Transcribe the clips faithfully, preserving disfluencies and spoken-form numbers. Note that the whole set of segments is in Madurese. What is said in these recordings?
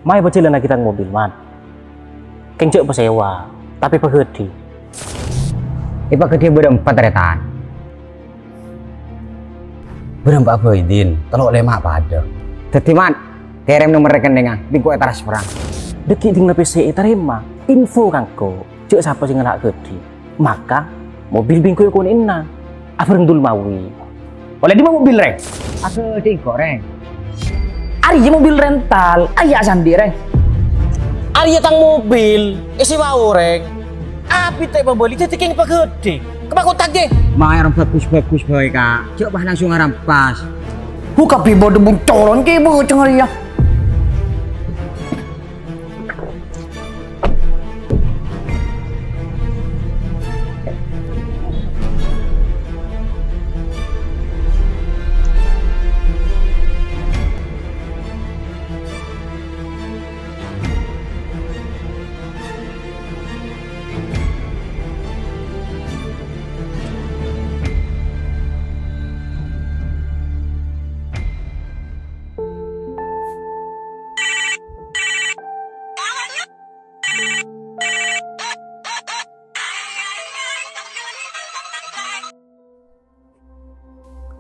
Mayu pajhâlânnaghi tang mobil, Mat. Kèng jhâ' pasewa, tapè paghâdhi. Èpaghâdhiyâ bârâmpa tarètan. Bârâmpa bhâi, Din? Tello' lèma' padâ. Dhâddhi, Mat, kèrèm nomer rekeningngâ, bi' engko' ètransferrang. Dhâggi' ding la pèssè ètarèma, info ka engko', jhâ' sapa sè ngala' ghâdhi. Maka, mobil bi' engko' èkonè'ana. Abhâreng Dul Mawi. Ollè dimma mobil, Rèng? Aghâdhi engko', Rèng. Arèya mobil rental, ayya' sandi', Rèng. Arèya tang mobil, èsewa orèng. Abit ta' èpabâli, dhâddhi kèng paghâdhi. Kapa kotak, ghi? Mayu arèng bhâghus-bhâghus bhâi, Ka'. Jhâ' pas langsung arampas. Hu, kabbhi bâdâ buncoron kè bocong arèya.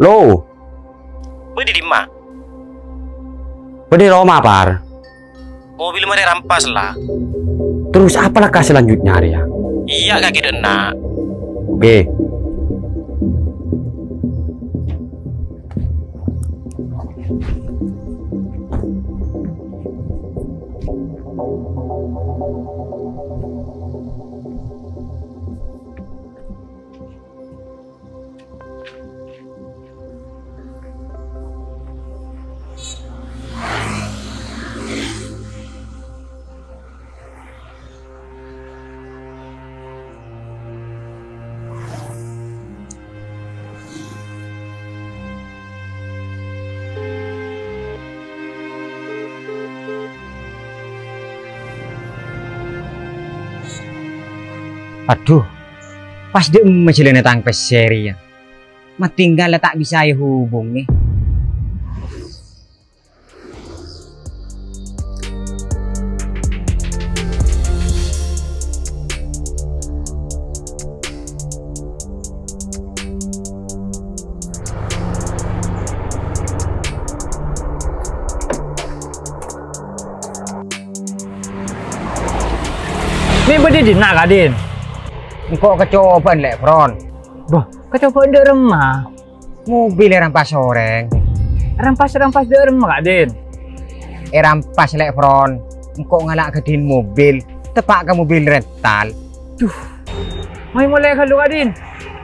Lo. Bâdâ è dimma? Bâdâ è roma, Par. Mobil marè rampas, la. Terus apa langkah selanjutnya, Arya? Iyâ, kakè dâ' enna'. Oke. Adhu, pas dâ' emma jhâlânna tang pèssè rèya. Matinggal la ta' bisa èhubungè. Mè' bâdâ è dinna', Kadin? Engko' kacobhâ'ân lè' fron. Bâh, kacobhâ'ân dâ' remma? Mobil èrampas orèng. Rampas-rampas dâ' remma, Kadin? Èrampas lè' fron. Engko' ngala' ghâdhiyân mobil, teppa' ka mobil rental. Duh. Mayu molè ghâllu, Kadin.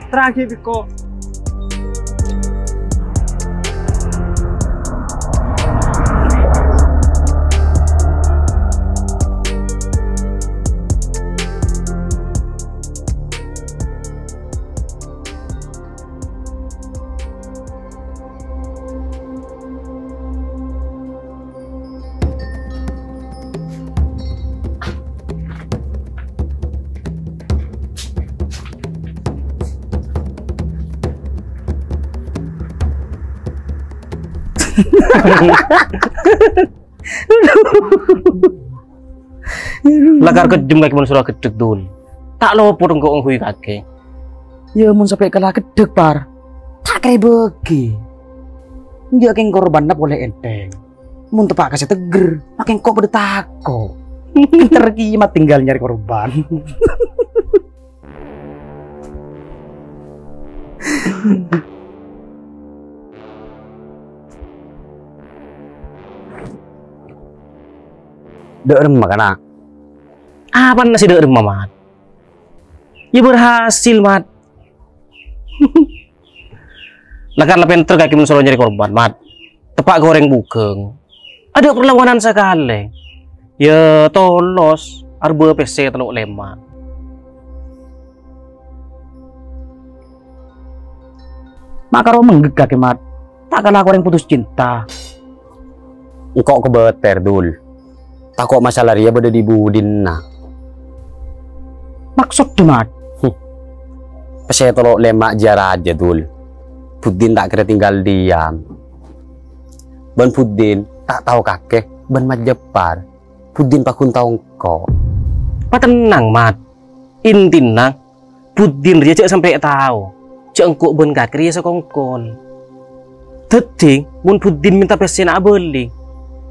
Terraghi bi' engko'. Lakar kejjhem kakè mon soro gheddhek, Dul. Ta' lopot engko' ongghuy kakè. Yâ, mon sampè' kala gheddhek, Par. Ta' kèra èbâghi. Enjâ' kèng korbanna polè ènthèng. Mon teppa' ka sè tegger, makè engko' padâ tako'. Enter kèya matinggal nyarè korban. Dâ' remma, kana'? Apana sè dâ' remma, Mat? Yâ, berhasil, Mat. Lakar la pènter kakè mon soro nyarè korban, Mat. Teppa' ka orèng bhughâng. Adâ' perlawanan sakalè. Yâ, tolos, arebâ pèssè tello' lèma'. Ma' karo mengghek kakè, Mat. Ta' kala ka orèng putus cinta. Engko' kobâtèr, Dul. Tako' masalah rèya bâdâ è budina. Maksoddhâ, Mat? Huh. Pèssè tello' lèma' jâ rajâ, Dul. Buddin ta' kèra tinggal diam. Bân Buddin ta' tao kakè bân Mat Jeppar. Buddin paggun tao engko'. Patennang, Mat. Intina, Buddin rèya jhâ' sampè' tao jhâ' engko' bân kakè rèya sakongkol. Dhâddhi, mon Buddin mènta pèssèna abâli,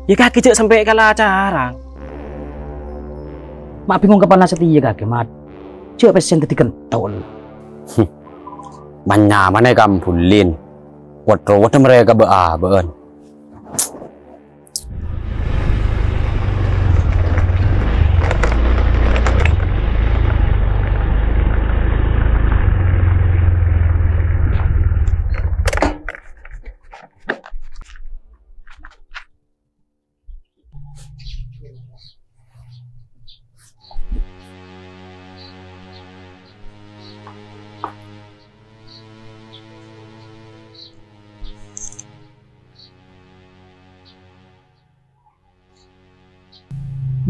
iyâ kakè jhâ' sampè' kalacarang. Ma' bingung ka panasatèya kakè, Mat. Jhâ' pèssèna dhâddhi kentol. Manyamana è kambulin. Wot-rowot marè ka bâ'-abâ'ân.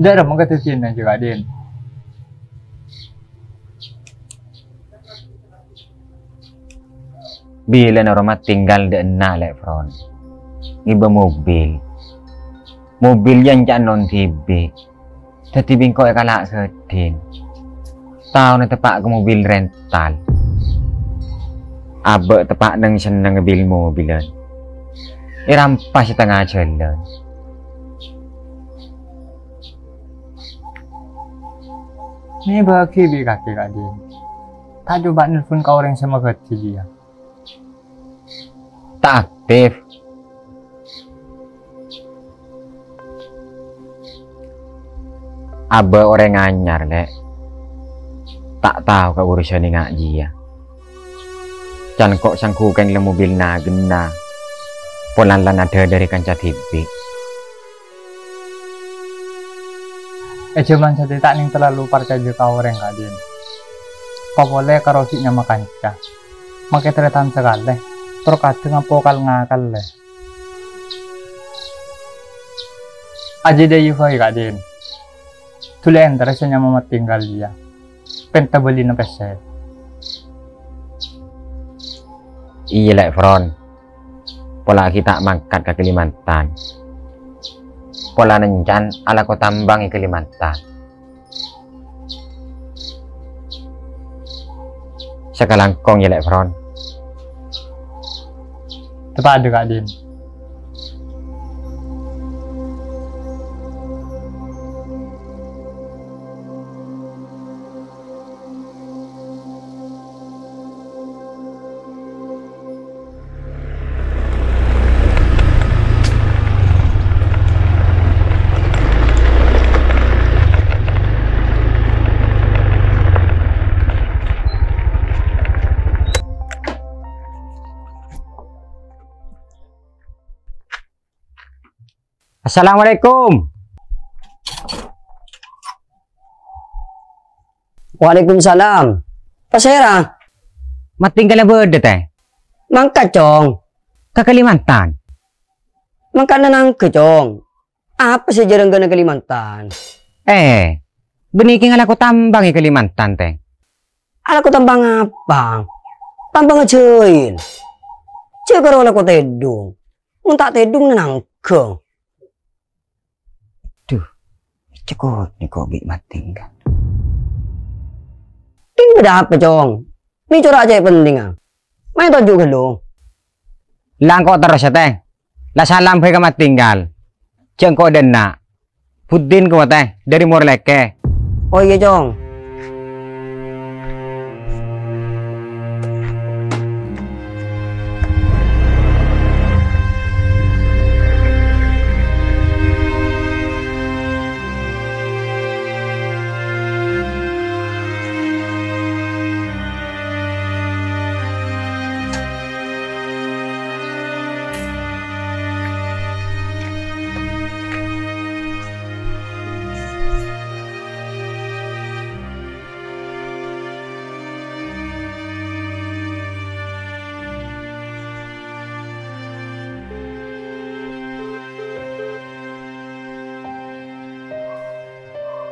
Dâ' remma kadhâddhiyânna jâ' ka'dinto? Bilâna roma tinggal dâ' enna', Lè' Fron. Ngibâ mobil. Mobil jâ' ènca'na non dhibi'. Dhâddhi bi' engko' èkala' seddhin. Taona teppa' ka mobil rental. Abâ' teppa' neng-sennengnga bil-mobilan. Èrampas è tengnga jhâlân. Mè' bâgi bi' kakè ka'dinto. Ta' coba nelpon ka orèng sè maghâdhi jiyâ. Ta' aktif. Abâ' orèng anyar, Lè'. Ta' tao ka urusan ènga' jiyâ. Can ko' sangghu kèng la mobil nagenna. Polana la nadhâ dhâri kanca dhibi'. È jhâman satèya ta' nèng terlalu parcajâ ka orèng ka'dinto. Papolè karo ghi' nyama kanca. Make tarètan sakalè, tor kadhâng apokal-ngakalè. Ajâ dâ' iyâ bhâi ka'dinto. Dhuli èntarè sè nyama Matinggal jiyâ. Pènta bâlina pèssè. Iyâ, Lè' Fron. Pola ghi' ta' mangkat ka Kalimantan. Polana ènca'na alako tambang è Kalimantan. Sakalangkong, yâ, Lè' Fron. Teppa' adâ ka'dinto. Assalamualaikum. Waalaikumsalam. Pasèra? Matinggal bâdâ, Tè? Mangkat, Cong. Ka Kalimantan? Mangkat nangghâ, Cong. Apa sè jhârâng ghâna Kalimantan? Eh, bânnè kèng alako tambang è Kalimantan, Tè. Alako tambang apa? Tambang jhâil. Jhâ' karo alako tèdung. Mon ta' tèdung nangghâ. Duh, cekot nèko bi' Matinggal. Kèng bâdâ apa, Cong? Mè' cora' cè' pentingnga. Mayu toju' ghâllu. La engko' terros, yâ, Tè. La salam bhâi ka Matinggal. Jhâ' engko' dâ' enna'. Buddin kowa, Tè, dâri Morlèkè. Oh iyâ, Cong.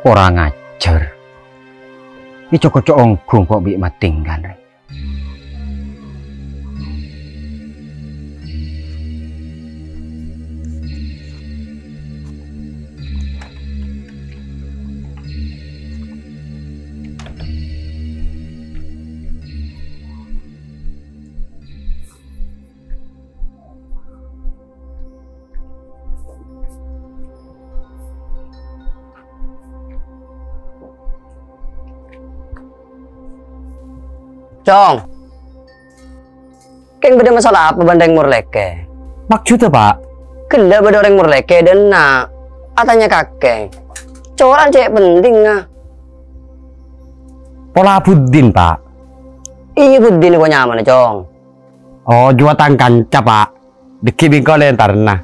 Korang ajhâr. Èco-koco ongghu ko' bi' Matinggal, rè. Cong. Kèng bâdâ masalah apa bân rèng morlèkè? Maksudda, Pa'? Ghellâ' bâdâ orèng morlèkè dâ' enna'. Atanya kakè. Cora'an cè' pentingnga. Pola Buddin, Pa'. Iyâ, Buddin kok nyamana, Cong. Oh, jiyâ tang kanca, Pa'. Dhâggi' bi' engko' lè entarana.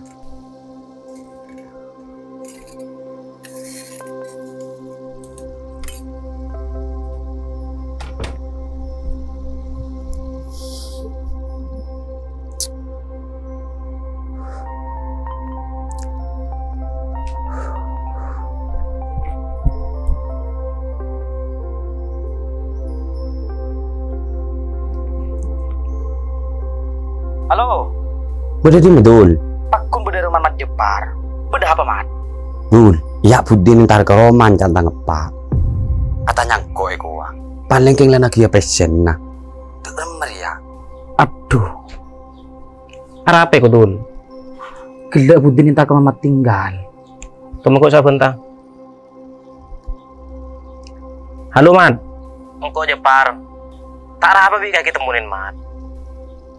Halo. Bâdâ dimma, Dul? Pagghun bâdâ è romana Mat Jepar. Bâdâ apa, Mat? Dul, iyâ Buddin entar ka romana ca'na tang eppa'. Atanya engko' è kowa. Palèng kèng la naghiyâ pèssèna. Dâ' remma rèya. Adhu. Arapa, Dul? Ghellâ' Buddin entar ka Mamat Tinggal. Tunggu kok sabhânta. Halo, Mat. Engko' Jepar. Ta' arapa bi' kakè temmonèn, Mat.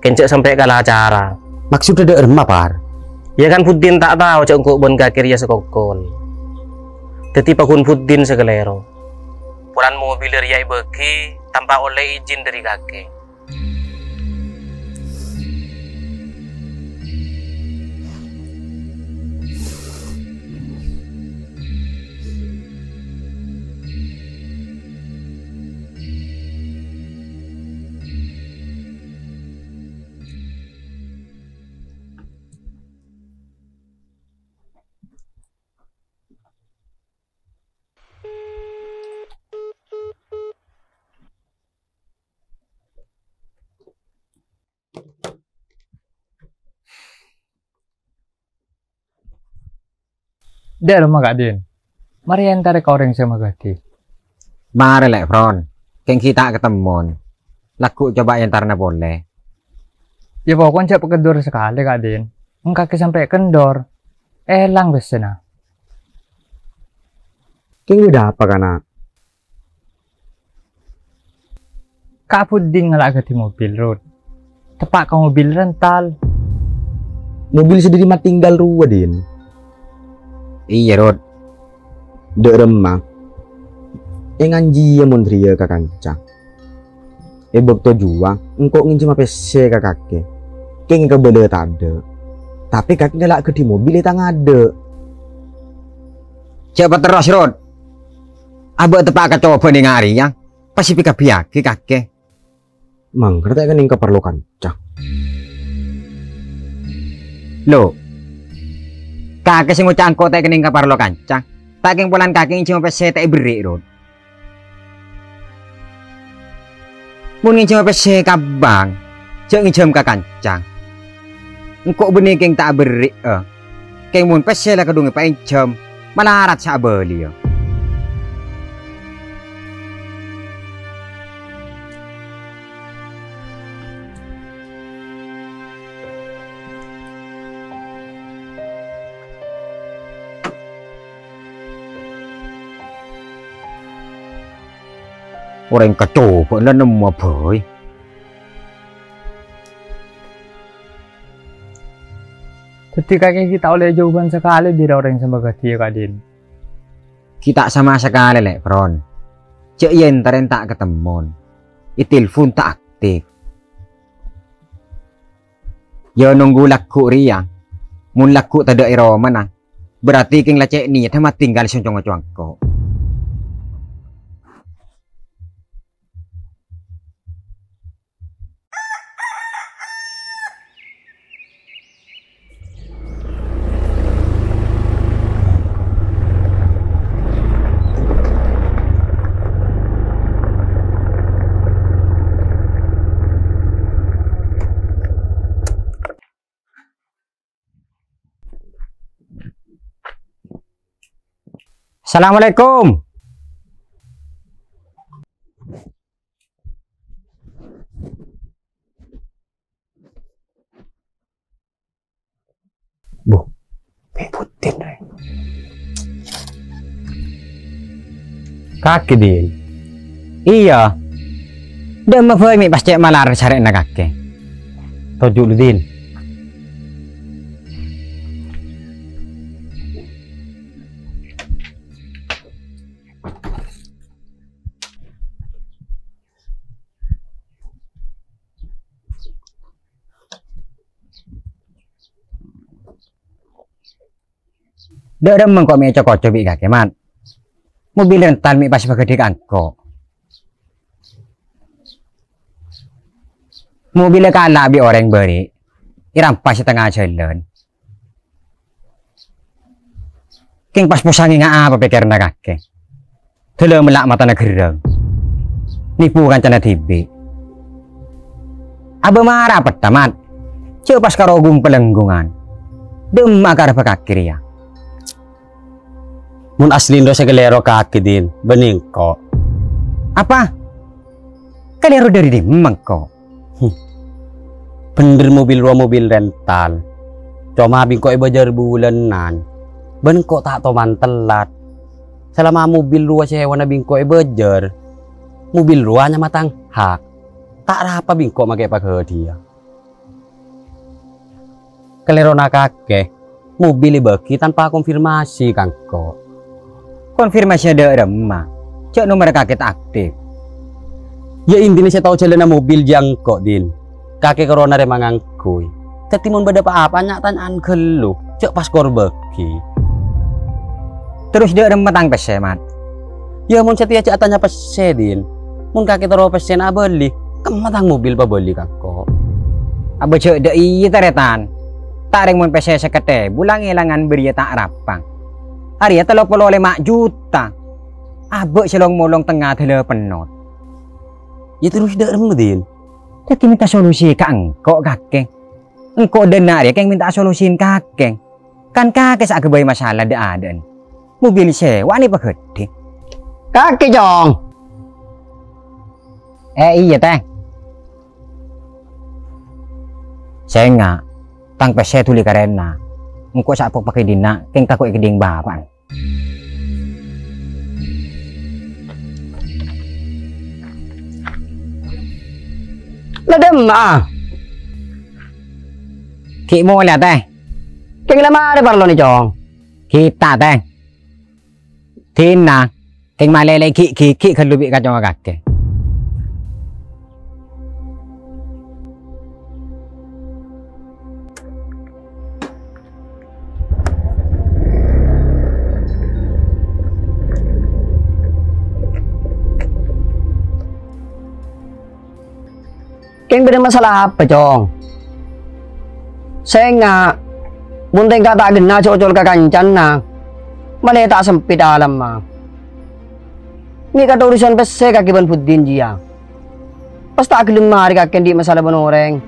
Kèng jhâ' sampè' kala acara. Maksudda dâ' remma, Par? Iyâ kan Buddin ta' tao jhâ' engko' bân kakè rèya sakokkon. Dhâddhi pagghun Buddin sè kalèro. Polana mobilla rèya èbâghi tanpa ollè ijin dâri kakè. Dâ' remma, Ka' Din. Marè èntarè ka orèng sè maghâdhi. Marè, Lè' Fron. Kèng ghi' ta' katemmon. Lagghu' coba èntarana polè. Iyâ, pokokna jhâ' pakendor sakalè, Ka' Din. Engko' kakè sampè' kendor, èlang pèssèna. Kèng bâdâ apa, Kana'? Ka' Buddin ngala' ghâdhi mobil, Rut. Teppa' ka mobil rental. Mobil sè dâri Matinggal rowa, Din. Iyâ, Rut. Dâ' remma. Ènganjiyâ mon rèya ka kanca. È bâkto jhuwa, engko' ngènjhâma pèssè ka kakè. Kèng èkabâlâ tadâ'. Tapè kakè ngala' ghâdhi mobil è tang adâ'. Jhâ' paterros, Rut. Abâ' teppa' ka cobâ nèng arèya, pas èpakabbhiyâghi kakè. Mangkana ta' kennèng kaparlo kanca. Lo, kakè sè ngoca' engko' ta' kennèng kaparlo kanca, ta' kèng polana kakè ngènjhâma pèssè ta' èberri', Rut. Mon ngènjhâma pèssè ka bank, jhâ' ngènjhâm ka kanca. Engko' bânnè kèng ta' aberri'a. Kèng mon pèssè la kadhung èpaènjhâm, malarat sè abâliyâ. Orèng kacobâ'ân la nemmowa bhâi. Dhâddhi kakè ghi' ta' ollè jhâuban sakalè dâri orèng sè maghâdhiyâ, Ka' Din. Ghi' ta' sama sakalè, Lè' Fron. Jhâ' iyâ èntarèn ta' katemmon. Ètelpon ta' aktif. Yâ nongghu lagghu' rèya. Mon lagghu' tadâ' è romana, berarti kèng la cè' niyadhâ Matinggal sè co-ngoco engko'. Assalamualaikum. Bu, ngikutin, Reng. Kakè, Din. Iyâ. Dâ'emma bhâi mè' pas cè' malar sarè'na kakè. Toju' lu, Din. Dâ'remma engko' mè' co-koco bi' kakè, Mat. Mobil rental mè' pas èpaghâdhi ka engko'. Mobil èkala' bi' orèng bâri', èrampas è tengnga jhâlân. Kèng pas posangè nga' apa pèkkèranna kakè. Dâlâ mella' matana gherrâng. Nipu kancana dhibi'. Abâ' mara petta, Mat. Jhâ' pas karo ghum-palèngghungan. Dâ'emma karebbhâ kakè rèya. Mon asli rowa sè kalèro kakè, Din, bânnè engko'. Apa? Kalèro dâri dimma engko'? Hmm. Bhendher mobil rowa mobil rental. Coma bi' engko' èbâjâr bulânan. Bân engko' ta' toman tellat. Salama mobil rowa sèwana bi' engko' èbâjâr, mobil rowa nyama tang hak. Ta' arapa bi' engko' makè paghâdhiyâ. Kalèrona kakè, mobil èbâghi tanpa konfirmasi ka engko'. Konfirmasina dâ'remma, jhâ' nomerra kakè ta' aktif. Yâ, intina sè tao jhâlânna mobil jiyâ engko', Din. Kakè karo narèma ngangghuy. Dhâddhi mon bâdâ pa-apa, nya'-tanya'an ghâllu, jhâ' pas kor bâghi. Terros dâ'remma tang pèssè, Mat? Yâ, mon satèya jhâ' atanya pèssè, Din. Mon kakè terro pèssèna abâli, kemma tang mobil pabâli ka engko'. Abâ' jhâ' dâ' iyâ, tarètan. Ta' rèng mon pèssè sèket èbu lang-èlangan bâriyâ ta' rapang. Arèya tello polo lèma' juta. Abâ' sè long-molong tengnga dâlâ pennot. Yâ, terros dâ'remma, Din? Dhâddhi mènta solusi ka engko', kakè. Engko' dâ' enna' rèya kèng mènta solusin kakè. Kan kakè sè aghâbây masalah dâ'-adâ'ân. Mobil sèwana èpaghâdhi. Kakè, Cong. Eh, iyâ, Tèng. Sènga', tang pèssè dhuli karèna. Engko' sè apok paghi' dinna', kèng tako' èkèdhing bapa'na. La dâ'emma? Ghi' molèya, Tèng. Kèng la marè parlona, Cong. Ghi' ta', Tèng. Dinna, kèng malèlè ghi'-ghighi' ghâllu bi' kacongnga kakè. Kèng bâdâ masalah apa, Cong? Sènga', mon tèngka ta' ghenna' cocol ka kancana, malè ta' sempit alamma. Mè' katorusan pèssè kakè bân Buddin jiyâ. Pas ta' ghellem marè kakè andi' masalah bân orèng.